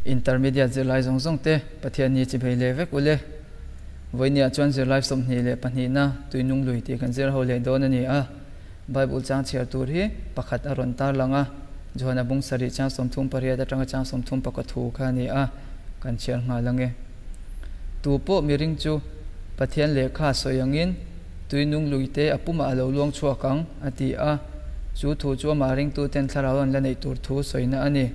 Intermediate zirlai zawng zawng te Pathianni chi bei leh vek ule. Vawinia chuan zirlai 22na Tuinung lui tih kan zir ho leh dawn a ni a. Bible chang chhiar tur hi pakhat a rawn tarlang a, Johana bung sarih chang 38 atanga chang 34 thu kha a ni a, kan chhiar nghal ang e. Tu pawh miring chu Pathian lehkha sawi angin Tuinung lui te a pumah a lo luang chhuak ang, a ti a. Chu thu chu amah ringtuten thlarau an la neih tur thu sawina a ni.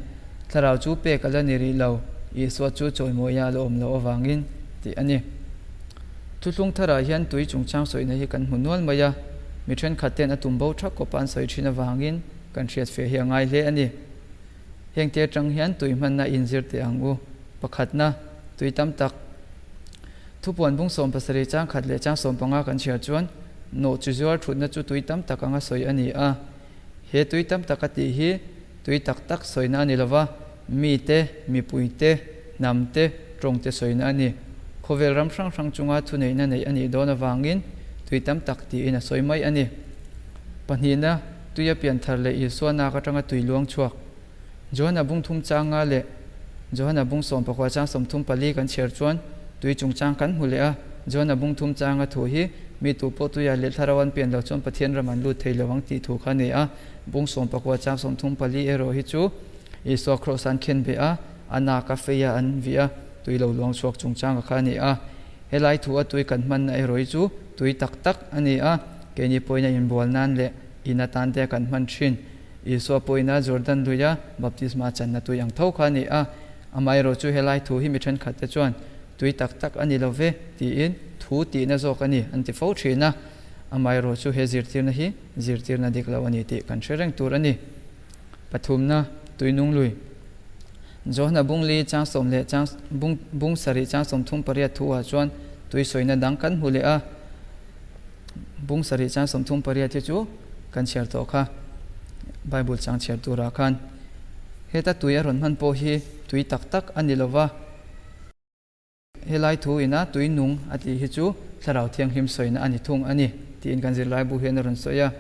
Thlarau chu pek a la ni rih lo, Isua chu chawimawia a la awm loh avangin, tih a ni. Thuthlung tharah hian tui chungchang sawina hi kan hmu nual mai a, mi thenkhat ten a tum bo thak kawpa an sawi thin avangin kan hriat fe hi a ngai hle a ni. Heng te atang hian tui hmanna inzir teh ang u. Pakhatna, tui tam tak. Thupuan bung 17 chang khat leh chang 15 kan chhiar chuan nawh chi zuar thutna chu tui tam tak anga sawi a ni a. He tui tam tak a tih hi tui tak tak sawina a ni lova, mi te, mipui te, hnam te, tawng te sawina a ni. Khawvel ram hrang hrang chunga thuneihna neih a nih dawn avangin tui tam tak tiin a sawi mai a ni. Pahnihna, tuia pian thar leh Isua nak atanga tui luang chhuak. Johana bung thum changa leh Johana bung 19 chang 34 kan chhiar chuan tui chungchang kan hmu leh a. Johana bung thum changa thu hi mi tu pawh tuia leh thlarau an pian lo chuan Pathian ram an lut thei lo ang tih thu kha a ni a. Bung 19 chang 34 erawh hi chu Isua kraws an khen beh a, a nak a fei a an vih a, tui lo luang chhuak chungchanga kha a ni a. Helai thu a tui kan hmanna erawh hi chu tui tak tak a ni a, keini pawhin a inbual nan leh in atan te kan hman thin. Isua pawhin a Jordan luia baptisma channa tui ang tho kha a ni a, amaherawh chu helai thu hi mi thenkhat te chuan tui tak tak a ni lo ve tiin thu tihna zawk a ni an ti fo thin a, amaherawh chu he zirtirna hi zirtirna dik lo a ni tih kan hre reng tur a ni. Pathumna, Tuinung lui. Johana bung li chang sawm leh chang bung bung sarih chang 38 thu ah chuan tui sawina dang kan hmu leh a, bung sarih chang 38 hi chu kan chhiar tawh kha Bible chang chhiar turah khan heta tui a rawn hman pawh hi tui tak tak a ni lova, helai thu ina tui nung a tih hi chu thlarau thianghlim sawina a ni thung a ni tiin kan zirlai bu hian a rawn sawi a.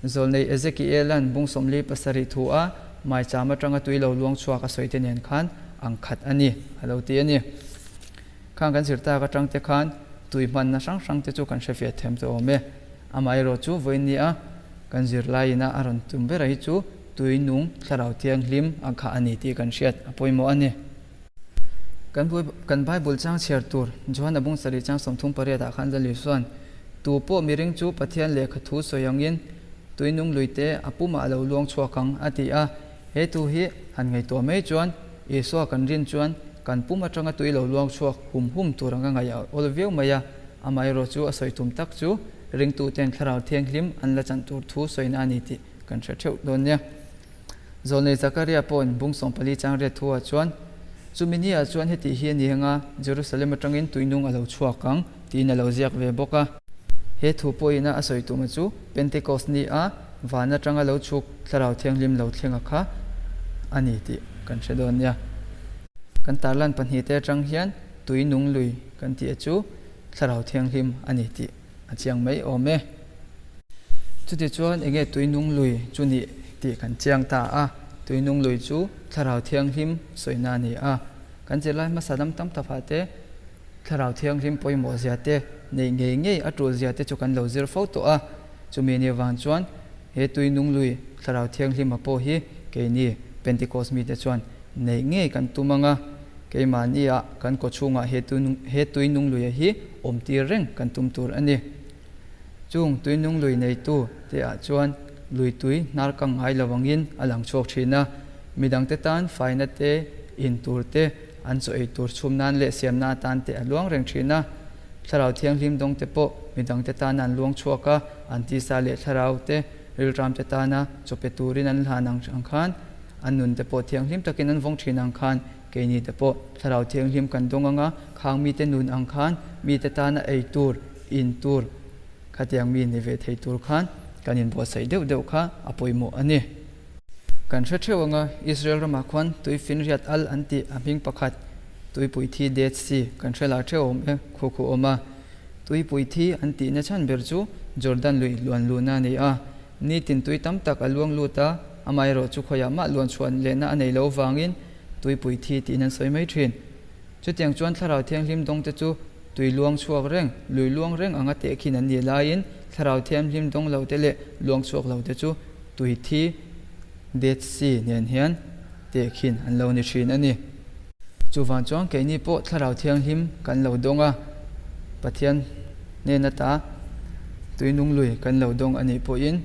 Zawlnei Ezekiel-a'n bung 47 thu a maicham atanga tui lo luang chhuak a sawi te nen khan ang khat a ni a lo ti a ni. Khang kan zir tak atang te khan tui hmanna hrang hrang te chu kan hrefiah them tawh awm e. Amaherawh chu vawiin nia kan zirlaiin a a rawn tum ber a hi chu tui nung thlarau thianghlim a khah a ni tih kan hriat a pawimawh a ni. Kan kan Bible chang chhiar tur Johana bung sarih chang 38 ah khan Lal Isua'n, Tu pawh miring chu Pathian lehkha thu sawi angin tui nung lui te a pumah a lo luang chhuak ang a ti a. He thu hi han ngaihtuah mai chuan Isua kan rin chuan kan pum atanga tui lo luang chhuak hum hum tur anga ngaih a awl viau mai a, amaherawh chu a sawi tum tak chu ringtuten thlarau thianghlim an la chan tur thu sawina a ni tih kan hre theuh dawn nia. Zawlnei Zakaria pawhin bung 14 chang riat thu ah chuan, Chumi ni ah chuan heti hi a ni anga Jerusalem atangin tuinung a lo chhuak ang, tiin a lo ziak ve bawk a. He thu pawhin a sawi tuma chu Pentecost ni a van atanga lo chhuk thlarau thianghlim lo thlenga kha a ni tih kan hre dawn nia. Kan tarlan pahnih te atang hian tuinung lui kan tih a chu thlarau thianghlim a ni tih a chiang mai awm e. Chutichuan enge tuinung lui chu nih tih kan chiang ta a, tuinung lui chu thlarau thianghlim sawina a ni a. Kan zirlai hmasa lam tam tak ah te thlarau thianghlim pawimawh zia te neih ngei ngei a tul zia te chu kan lo zir fo tawh a. Chumi ni vang chuan he tuinung lui thlarau thianghlim a pawh hi keini Pentecost mite chuan neih ngei kan tum ang a, keimahni ah kan kawchhungah he he tuinung lui hi awm tir reng kan tum tur a ni. Chung tuinung lui neitu te ah chuan lui tui hnar kang ngai lo angin a lang chhuak thin a, midangte tan faina te, in tur te, an chaw ei tur chhum nan leh siam na atan te a luang reng thin a. Thlarau thianghlim dawng te pawh midangte tana an luang chhuak a, an tisa leh thlarau te, rilram te tana chaw pe turin an hlan ang ang khan an nun te pawh thianghlim takin an vawng thin ang khan keini te pawh thlarau thianghlim kan dawng anga khang mite nun ang khan mite tana ei tur, in tur khatiang mi ni ve thei tur khan kan inbuatsaih deuh deuh kha a pawimawh a ni. Kan hre theuh anga Israel ramah khuan tui finriat al an tih a hming pakhat tuipui thi Dead Sea kan hre lar theuh awm e khu khu awm a. Tuipui thi an tihna chhan ber chu Jordan lui luan luhna a ni a. Nitin tui tam tak a luang lut a, amaherawh chu khawiah mah luan chhuan lehna a nei lo vangin. tuipui thi tiin an sawi mai thin. Chutiang chuan Thlarau Thianghlim dawngte chu tui luang chhuak reng, lui luang reng anga tehkhin an nih laiin Thlarau Thianghlim dawng lote leh luang chhuak lote chu tui thi, Dead Sea, nen hian tehkhin an lo ni thin a ni. Chuvang chuan keini pawh Thlarau Thianghlim kan lo dawng a, Pathian hnen ata tui nung lui kan lo dawng a nih pawhin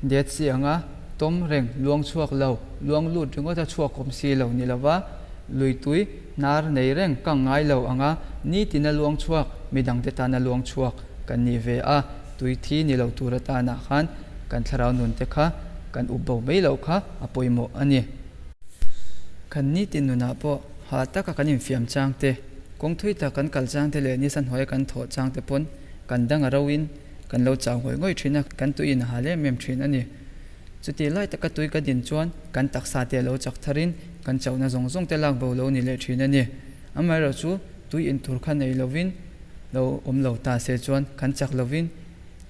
Dead Sea anga tawm reng luang chhuak lo, luang lut ringawt a chhuak awm si lo ni lova, lui tui hnar nei reng kang ngai lo anga nitina luang chhuak midangte tana luang chhuak kan nih ve a, tui thi ni lo tur atanah khan kan thlarau nunte kha kan up bo mai loh kha a pawimawh a ni. Kan nitin nunah pawh hah taka kan infiam chang te, kawng thui tak kan kal chang te leh nisa hnuaia kan thawh chang te pawn kan dang a roin kan lo chau ngawih ngawih thin a, kan tui in a hal em em thin a ni. Chuti lai taka tui ka din chuan kan taksa te a lo chak tharin kan chauhna zawng zawng te lak bo lo ni leh thin a ni. Amaherawhchu tui in tur kha nei lovin lo awm lo ta se chuan kan chak lovin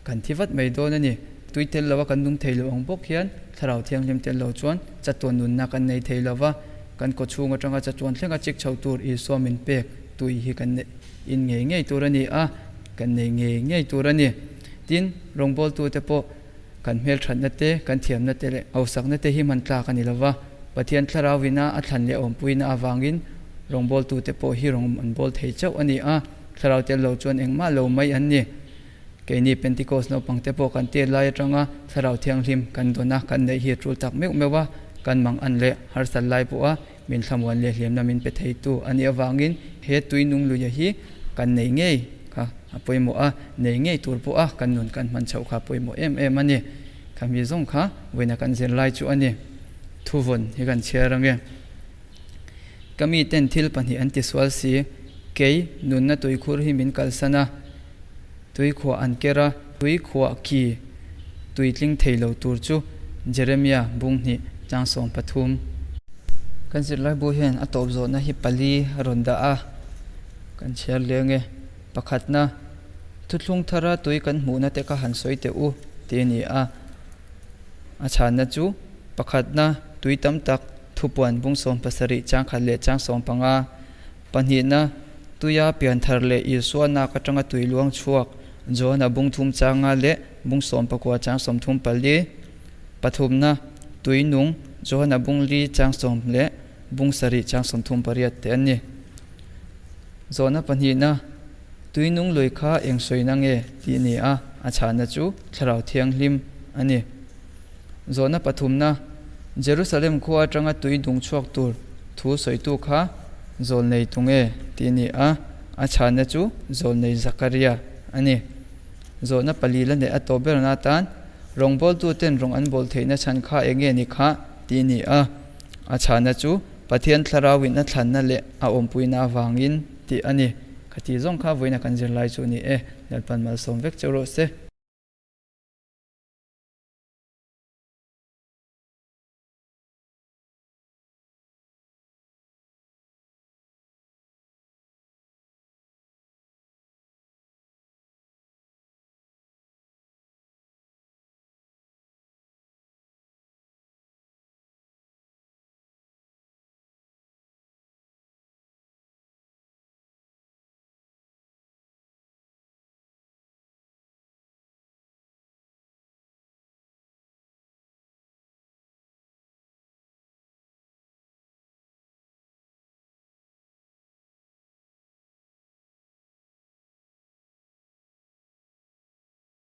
kan thi vat mai dawn a ni. Tui tel lova kan nung thei lo ang bawk hian Thlarau Thianghlim tel lo chuan chatuan nunna kan nei thei lova, kan kawchhung atanga chatuan thlenga chik chho tur Isua min pek tui hi kan neih in ngei ngei tur a ni a, kan nei ngei ngei tur a ni. Tin, rawngbawltute pawh Kan hmelthatna te, kan thiamna te leh hausakna te hi hman tlak a ni lova, Pathian thlarauina a thlan leh awmpuina avangin rawngbawltute pawh hi rawng an bawl thei chauh a ni a, thlarau tel lo chuan engmah lo mai an ni. Keini Pentecost naupangte pawh kan tet lai atanga thlarau thianghlim kan dawn a, kan neih hi a tul tak meuh meuh a, kan mang an leh harsat lai pawha min thlamuan leh hliamna min pe theitu a nih avangin he tui nung luia hi kan nei ngei kha a pawimawh a, nei ngei tur pawha kan nun kan hman chhoh kha a pawimawh em em a ni. Khami zawng kha vawiina kan zirlai chu a ni. Thuvawn hi kan chhiar ange. Ka miten thil pahnih an tisual si, kei nunna tuikhur hi min kalsan a, Tuikhuah an ker a, tuikhuah ki tui tling thei lo tur chu Jeremia bung hnih chang 13. Kan zirlaibu hian a tawp zawhna hi pali a rawn dah a, kan chhiar leng e. Pakhatna, Thuthlung thara tui kan hmuhna te kha han sawi teh u tih a ni a. A chhanna chu, pakhatna, tui tam tak, thupuan bung 17 chang khat leh chang 15. Pahnihna, Tuia pianthar leh Isua nak atanga tui luang chhuak, Johana bung thum changa leh bung 19 chang 34. Pathumna, Tui nung, Johana bung li chang sawm leh bung sarih chang 38 te an ni. Zawhna pahnihna, Tui nung lui kha eng sawina nge tih ni a, a chhahna chu Thlarau Thianghlim a ni. Zawhna pathumna, Jerusalem khua atanga tui dung chhuak tur thu sawitu kha zawlnei tu nge tih a ni a, a chhanna chu zawlnei Zakaria a ni. Zawhna pali la neih a tawp berna atan rawngbawltuten rawng an bawl theihna chhan kha eng nge ni kha tih a ni a, a chhanna chu Pathian thlarauin a thlanna leh a awmpuina avangin tih a ni. Khati zawng kha vawiina kan zirlai chu a ni e, Lalpan malsawm vek cheu rawh se.